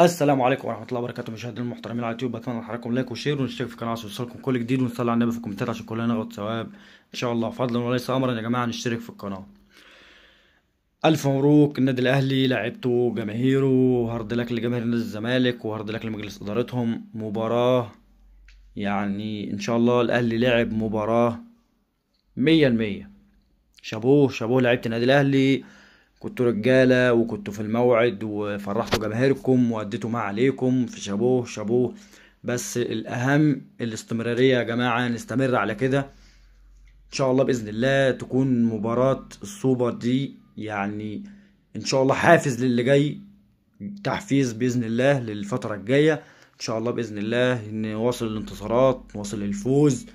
السلام عليكم ورحمة الله وبركاته مشاهدينا المحترمين على اليوتيوب. بتمنى لحضراتكم like و share ونشترك في القناة عشان يوصلكم كل جديد، ونصلي على النبي في الكومنتات عشان كلنا ناخد ثواب ان شاء الله، فضلا وليس امرا يا جماعة نشترك في القناة. الف مبروك النادي الاهلي، لعبته جماهيره، hard luck لجماهير نادي الزمالك و hard luck لمجلس ادارتهم. مباراة يعني ان شاء الله الاهلي لعب مباراة 100%. شابوه شابوه لعيبة النادي الاهلي، كنتوا رجاله وكنتوا في الموعد وفرحتوا جماهيركم واديتوا ما عليكم، في شابوه شابوه. بس الاهم الاستمرارية يا جماعة، نستمر على كده ان شاء الله باذن الله. تكون مباراة السوبر دي يعني ان شاء الله حافز للي جاي، تحفيز باذن الله للفترة الجاية ان شاء الله باذن الله. نواصل الانتصارات، نواصل الفوز،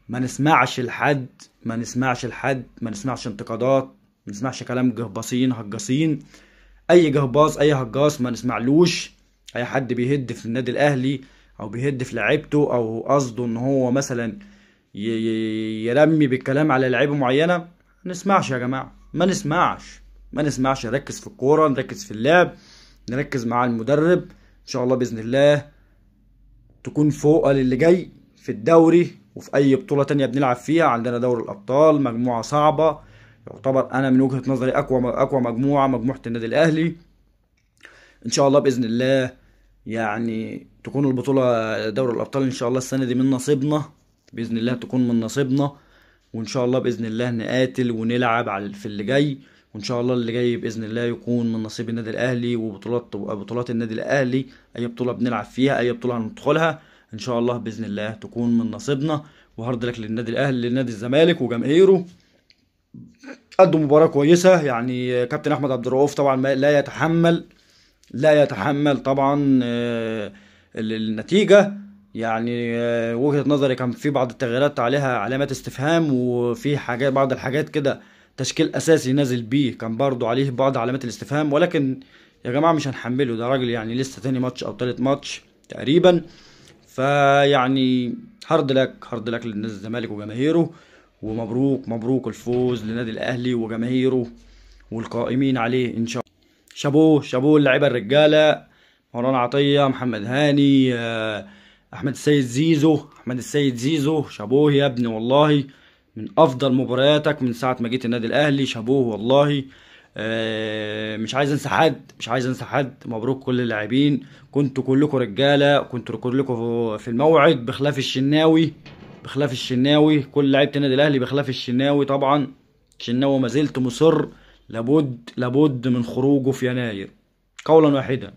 ما نسمعش لحد، ما نسمعش لحد، ما نسمعش انتقادات، ما نسمعش كلام جهباصين هجاصين، اي جهباص اي هجاص ما نسمعلوش. اي حد بيهد في النادي الاهلي او بيهد في لعيبته او قصده ان هو مثلا يرمي بالكلام على لعيبة معينة، ما نسمعش يا جماعة، ما نسمعش، ما نسمعش. نركز في الكورة، نركز في اللعب، نركز مع المدرب ان شاء الله باذن الله. تكون فوقه للي جاي في الدوري وفي اي بطوله تانية بنلعب فيها. عندنا دوري الابطال، مجموعة صعبة يعتبر، انا من وجهة نظري اقوى مجموعة، مجموعة النادي الاهلي. ان شاء الله باذن الله يعني تكون البطولة دوري الابطال ان شاء الله السنة دي من نصيبنا باذن الله، تكون من نصيبنا. وان شاء الله باذن الله نقاتل ونلعب على في اللي جاي، وان شاء الله اللي جاي باذن الله يكون من نصيب النادي الاهلي وبطولات بطولات النادي الاهلي. اي بطوله بنلعب فيها، اي بطوله هندخلها ان شاء الله باذن الله تكون من نصيبنا. و hard luck للنادي الاهلي، لنادي الزمالك وجماهيره، قدوا مباراة كويسة. يعني كابتن احمد عبد الرؤوف طبعا لا يتحمل، لا يتحمل طبعا النتيجة. يعني وجهة نظري كان في بعض التغييرات عليها علامات استفهام، وفي حاجات بعض الحاجات كده تشكيل اساسي نازل بيه كان برضو عليه بعض علامات الاستفهام. ولكن يا جماعة مش هنحمله، ده راجل يعني لسه تاني ماتش او تالت ماتش تقريبا. فيعني hard luck، hard luck للنادي الزمالك وجماهيره، ومبروك مبروك الفوز لنادي الاهلي وجماهيره والقائمين عليه ان شاء الله. شابوه شابوه اللعيبة الرجالة، مروان عطية، محمد هاني، احمد السيد زيزو، احمد السيد زيزو شابوه يا ابني والله، من افضل مبارياتك من ساعة ما جيت النادي الاهلي، شابوه والله. مش عايز انسى حد، مش عايز انسى حد. مبروك كل اللاعبين، كنتوا كلكم رجاله، كنتوا كلكم في الموعد بخلاف الشناوي، بخلاف الشناوي، كل لعيبة النادي الاهلي بخلاف الشناوي طبعا. الشناوي ما زلت مصر لابد لابد من خروجه في يناير قولا واحدا.